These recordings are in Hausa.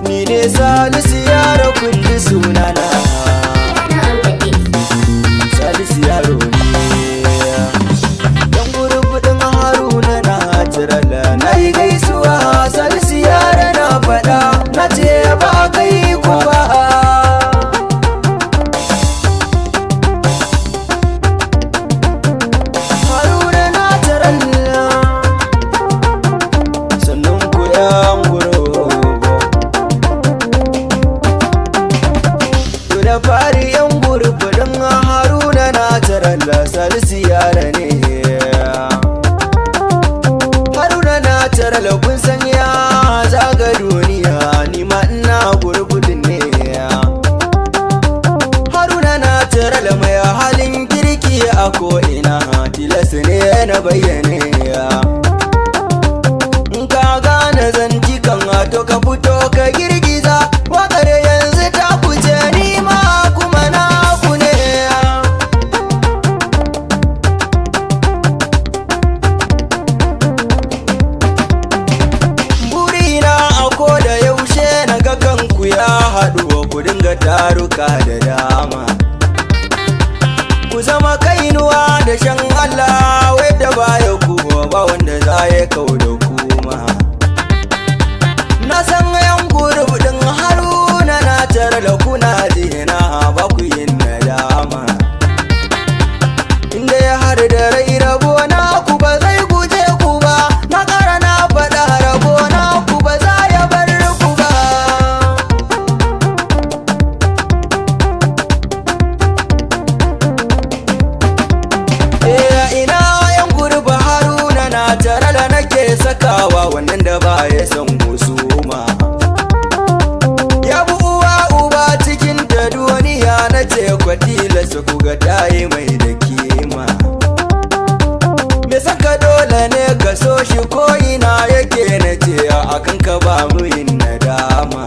Ni ne Salisu Yaro kun sunana. Salisu Yaro ne. Dan gurubudin Haruna na tirala. Na yi gaisuwa Salisu Yaro na faɗa. Na ce ba kai ku ba. Haruna na tirala. Sannan ku yan gurubu. Da fari yan gurubudin Haruna na tirala. Salisu Yaro ne. Haruna na tirala kun san ya zaga duniya. Ni ma ina gurubudin ne. Haruna na tirala mai halin kirki a ko'ina. Tilas ne na bayyane. In ka gane zanci kan to ka fito ka girgiza. Waƙar yanzu ta kuce ni ma kuma na ku ne. Burina a ko da yaushe na ga kanku ya haɗu. Ku dinga taruka da dama. Ku zama kainuwa da shan Allah wadda baya ku ba wanda za ya kau da kuma. Na san yan gurubudin Haruna na tare da kuna jina ba ku yin nadama. Inda ya har da rai rabo na ku ba zai guje ku ba. Na ƙara na faɗa rabo na ku ba za ya bar ku ba. Ina yan gurbi Haruna na tare da nake sakawa wannan da ba ya san husuma. Ya bu uwa uba cikin ta duniya na ce kwatila su ku ga tayi mai da kima. Me saka dole ne ka so shi ko ina yake na ce akan ka ba mu yin nadama.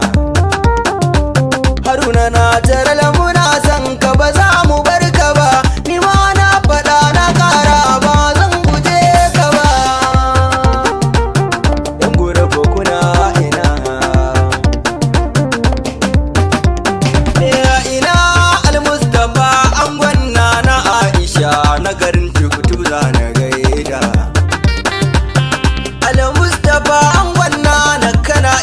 Haruna na tare da muna san ka ba za mu bar ka ba. Ni ma na faɗa na ƙara ba zan guje ka ba. Yan gurbi kuna ina. Ina Almustapha angon na Aisha na garin Tukutuza na gaida. Almustapha angon na kana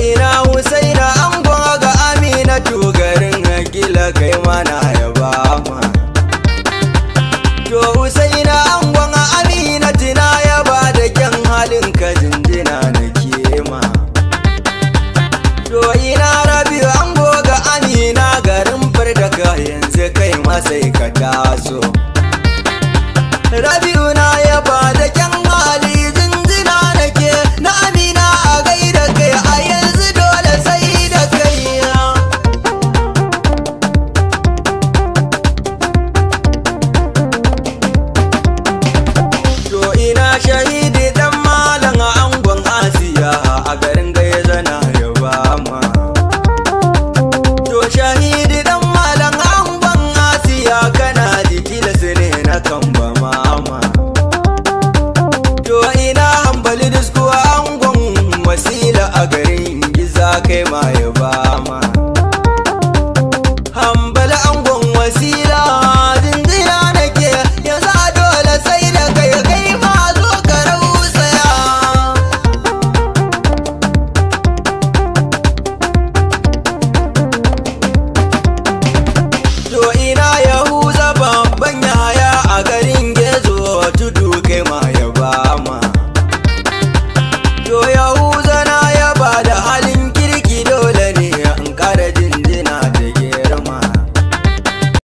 Ina Husaina angon ga Aminatu garin Hakila kai mana yaba ma. To Husaina angon Aminatu na yaba da kyan halin ka jinjina na kema. To ina Rabi'u ango ga Amina garin Fardaka yanzu kai ma sai ka taso.